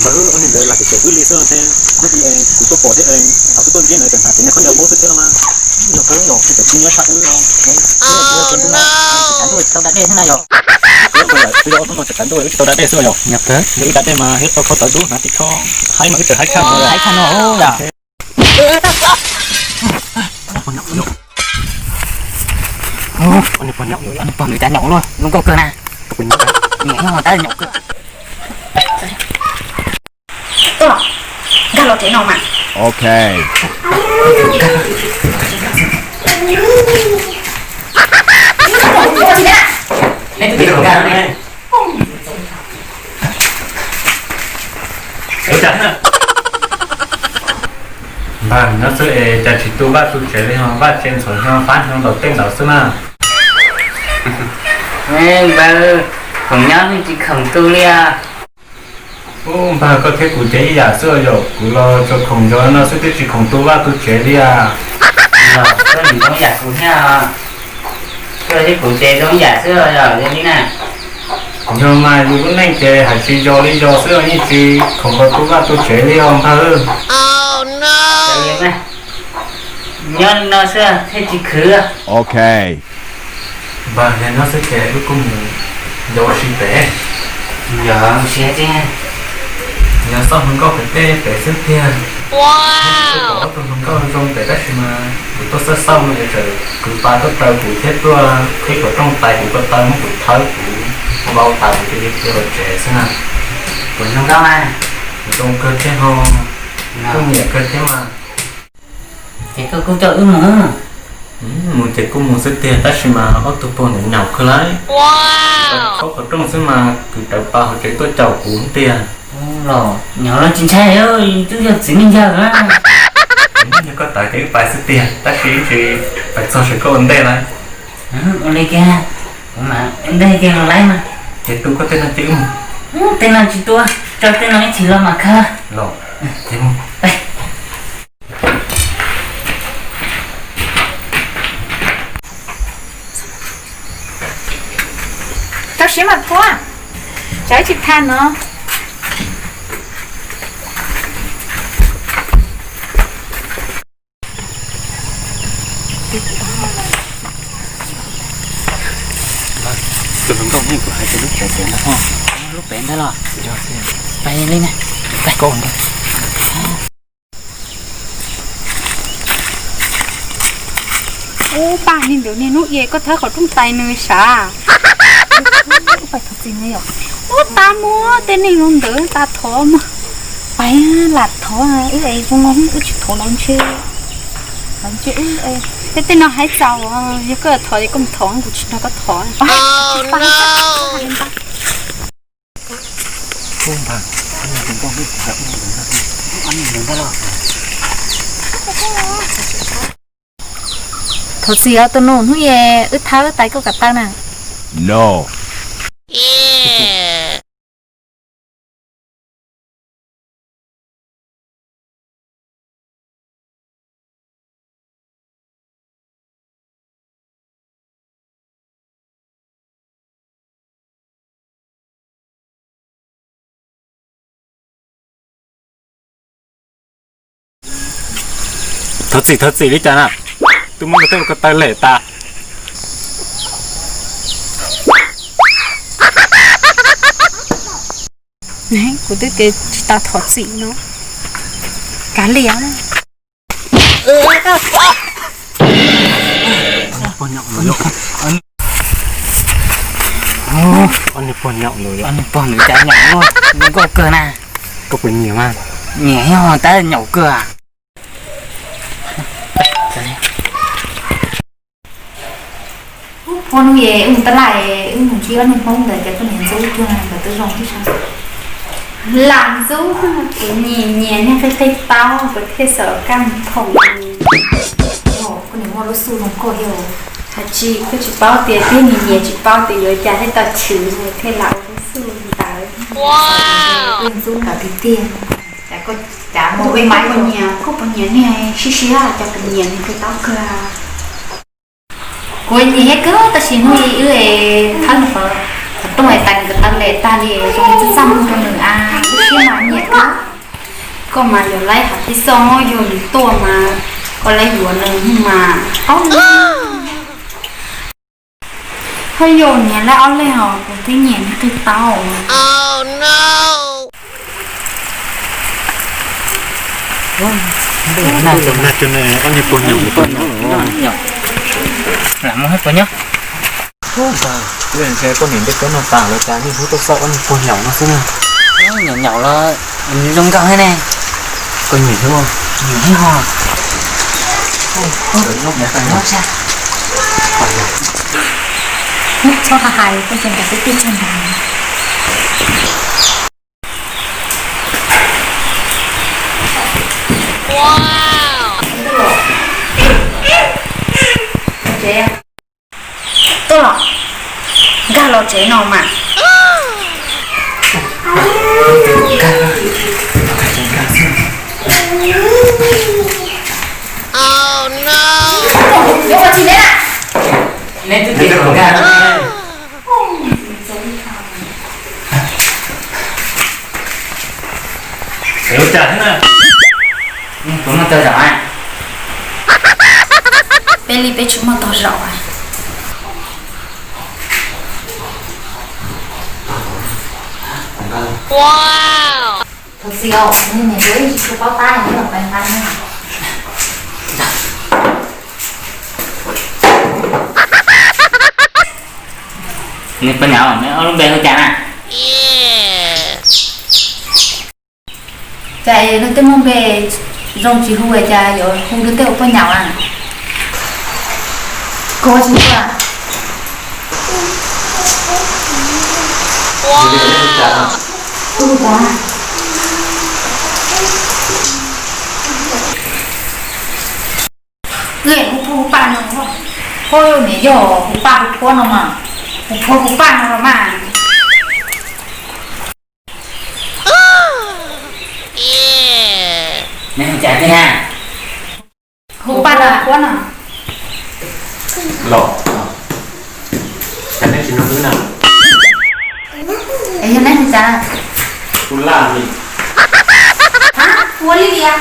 Ntawd lam tseem wb li xwb thiab, kuv tuaj pom thiab, kuv tuaj ntsia ntawd tseem hnav tsev niag khaub ncaws paub xwb thiab mas. Yog kawg yog tsis nyob sab wb. Tsev tau da dej thiab na yog. Yog tsev tau da dej xwb yog. Yog wb da dej mas thiab tau khaub tawv dub hnav tim kho, haib mas wb tseem haib tshaj no. Haib tshaj no yog. Pog nws cas nyaum luaj, zoo nkauj kawg na. Nyiam nyob tab nyaum kawg. Tuaj, nkag los tsev no mas. Ok. Npag no xwb es cas tsis tu vaj tu tsev li ho, vaj tsev ntxhov nyo fab nyo ntaus tej ntaus xwb na. Npawg, khoom nyob tsis khoom tu li. Ub, npawg, koj thiab kuv ces ib yam xwb yom, kuv los tsuas khoom nrov no xwb twb tsis khoom tu vaj tu tsev li as. Los koj nim zoo yam kuv thiab, koj thiab kuv ces zoo yam xwb yog li na. Yog mas yus lub neej ces hais tsis yog li yog xwb, yeej tsis khoom nrov tu vaj tu tsev li os npawg. Nyob li no xwb thiaj tsis khwv. Ok. Npawg, yog nyob xwb ces wb kuj mus yos ua si pem. Yog ua si tiag. Yog xauj hluas nkauj pem tej pem xwb tiag. Kuv pom ob tug hluas nkauj zoo pem tab sis mas kuv tuaj xauj xauj no es txawm kwv pa tuaj raws kuv thiab tuaj qhib kom rooj tais kuv ko taw muab kuv thawb kuv vau tas kuv cia li khiav los tsev xwb na. Kuv zoo nkauj na. Kuv zoo kawg thiab ho. Kuj nyiam kawg thiab mas. Ces koj kuj coj wb mus. Mus ces kuj mus xwb tiag tab sis mas ob tug pog ntawd nyaum kawg lauj. Qhov rooj xwb mas kwv rawv pa hauv tsev tuaj caum kuv tiag. Los nyaum los tsis ntshai, twb yog txiv neej yawg na. Yog koj tawv ces wb pais xwb tiag tab sis wb tsis pais txog sawv koj ua ntej lauj. Ua li kiag, kuv mam ua ntej kiag los lawm mas. Ces tu koj tej no ces wb mus. Tej no tsis tu, tso tej no ib chim los mam khawb. Los, ces mus. Rau siab mas Phuab, tsam ib tsis tag no. Tus hluas nkauj neb kuv hais tias lub tsev pem ntag ho. Lub pem ntag los? Yog tiag. Pais li na. Pais. Koj ntag. Ub, pab niag ntawd niag hnub i koj thawb qhov rooj tais nws sav. Ub, pais thov txim na yom. Ub, tas muag tej neeg zoo ntawd tas thov muag. Pais lam thov wb es zoo no wb tsis thov lawv ntshe. Lawv ntshe wb, tej tej no haib txaus, yog koj thov es koj mus thov, kuv tsis nrog koj thov. Thov txim os tus nus, hnub i wb thawb tais koj kom tau na. No. Thov txim, thov txim li cas na? Twb muab ko taw lem tas. Kuv twb tsis tau thov txim no. Kav liam. Ob niag pog nyaum ntawd, ob niag pog ntawd cas nyaum luaj, zoo nkauj kawg na. Koj puas nyiam mas? Nyiam, yog tab nyaum kawg. Ua hnub es wb mus taj laj, wb mus ntsib ob niag Hmoob ntawd ces koj niam ntxub kiag ntawd twb zoo thiab sas. Lam ntxub, kuv nyiam nyiam niag qig qig taub kuv thiaj xav kaj nthoom. Koj niam muaj lub xub zoo nkauj thiab. Hais tsis, koj tsis paub tias twb nyiam nyiam tsis paub tias yuav cas thiaj tau chwv thiaj lam ua lub xub ntawd. Wb ntxub ntawd tiag tiag. Cas koj, cas muaj ub maiv, koj puas nyiam niag siab siab, cas kuv nyiam niag qig taub kawg. Kuv nyiam thiab kawg tab sis hnub i wb es thawb nws qhov rooj es tas nws ko taw lem tag li zoo li txaj txaj muag rau nws a, lub siab mas nyiam kawg. Koj mas yuav laib hav pib xoj, yog nws tuaj mas koj laib yuav nws mas. Ho yog niam laib ob leeg os, kuv twb nyiam nws qig tau. Lam mus hais puas nyob. Ntshai koj niam ntiaj teb no tas lawm cas yeej hlub tuaj xauj ob niag puag nyaum no xwb na. Nyaum nyaum los zoo nkauj thiab ne. Koj nyiam thiab mas. Nyiam thiab os. Txhob hais hais, koj tseem kam twb twb txog nrad. Tuaj los, nkag los tsev no mas. Yuav ua tsis neb na. Neb twb tias kom nkag. Ua cas thiab na? Kuv muaj cov zaum. Peb li peb tsis muaj tog zaum. Thov txim os, niam kuv ib tsis tshua paub tab, neb los pab nqa ne. Neb pab nyam, neb ob lub npe hu cas na? Cas es luag tej muaj npe zoo tsis hu, cas yuav hu luag tej ua poj nyaum a? Koj tsis hu a? Hu phuab hu paj no, ho niam yog hu paj hu phuab no mas, hu phuab hu paj no los mas. Neb hu cas thiab na? Hu paj los hu phuab no. Los, cas neb tsis nug wb na? Es yog neb hu cas? Hu Laj li. Ha, hu Laj li a?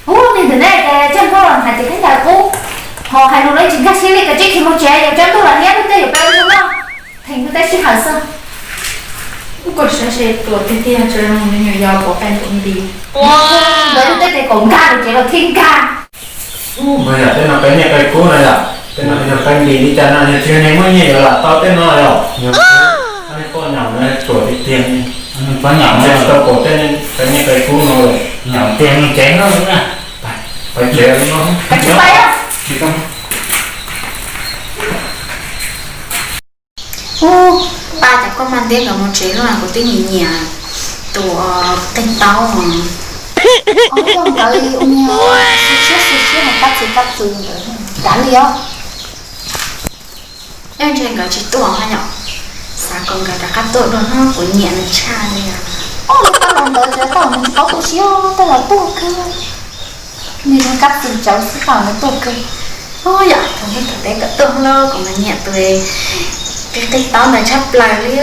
Ub, niag ntawm ne, coj ntuj los hais tias khaub ncaws qub, ho hais lus los tsis nkag siab li, kav tsij khiav mus tsev, yuav coj ntuj los niab luag tej yuav pab ua noj, theem luag tej sij hawm xwb. Koj saib seb tus tiag tiag tso zoo li nyuam yaus pov pheej tus nti. Ntawd luag tej tes kom nkag mus tsev los thiaj nkag. Ub, mas yog tej no qe nyiaj qe kub no yom, tej no yog qe ntim li cas no, yog tsis yog neeg muaj nyiaj yuav lam tau tej no yom. Yog, nej poj nyaum no ruam tiag tiag. Poj nyaum tsis tau pom tej qe nyiaj qe kub no lawm. Nyaum tiag mus tsev no na. Pais tsev no. Ub, pab cov koj maj nteb nkawd mus tsev lawm, kuv twb nyiam nyiam tus qig taub. Ua nkawd ua niag xu siab xu siab no, kab txwv kab txwv ntawd kav liam os. Ntshe nkawd tsis tuaj ho yom, xav kom nkawd rov qab tuaj dua no, kuv nyiam nws tshaj li. Ub, nws tau los ntawd ces tau nws tsis paub tu siab, tau los tuaj kawg. Nws zoo kab txwv tsawv xwb tau nws tuaj kawg. Ub, yog thaum ub thaum peb kom tuaj lawm kuv mas nyiam tus qig qig taub ntawd tshaj plaws li.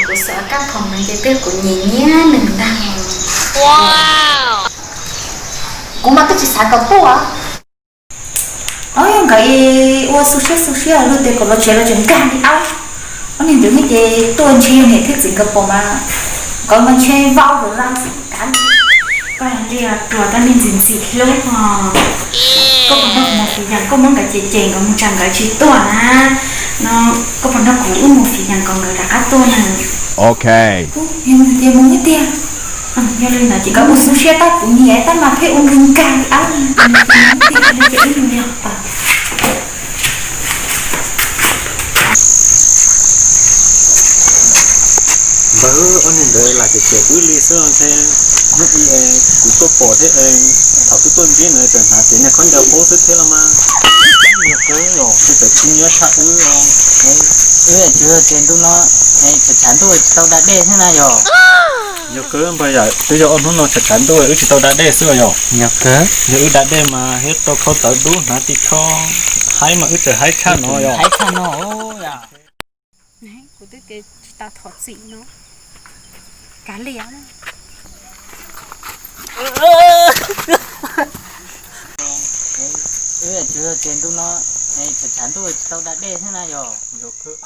Kuv xav kab phoom no ces twb kuv nyiam nyiam nws ntag. Kuv mas twb tsis xav kom tuaj. Ob, nkawd ua xu siab xu siab luag tias kom los tsev los tseem nkag li aub. Ob niag ntawd ces tuaj ntshe yog niam thiab txiv nkawd pom mas, nkawd mas ntshe vau rau lawm xwb kav. Koj li ruam tab li ntxim ntxim hlub os. Koj puas nrog kuv mus fiv yas, koj muab nkawd cem cem nkawd mus tsam nkawd tsis tuaj na. No, koj puas nrog kuv wb mus fiv yas kom nkawd rov qab tuaj na? Ok. Yog tias mus ib tiag. Yog li ntawd ces koj mus xu siab tab kuv nyiam tab mas pheej ua nkag nkag li aub. Npawg, ob niag ntawd lam cem cem wb li xwb ntshe. Hnub ib kuv tuaj pom thiab, thaum twb tuaj ntsib ntawd tseem hnav kev niag khaub ncaws qub xwb thiab los mas. Yog kawg, yog kawg, tsis txhob nyob sab wb. Wb tsis yog tias ntuj no tshav tshav ntuj tsis tau da dej thiab na yog? Yog kawg, npawg yawm, twb yog ob hnub no tshav tshav ntuj wb tsis tau da dej xwb os yog? Yog kawg, yog wb da dej mas thiab rau khau tawv dub hnav ti kho haib mas wb tseem haib tshaj no yog? Haib tshaj no. Kuv twb tsis tau thov txim no. Kav liam. Wb tsis yog tias ntuj no tshav tshav ntuj tsis tau da dej thiab na yog? Yog kawg.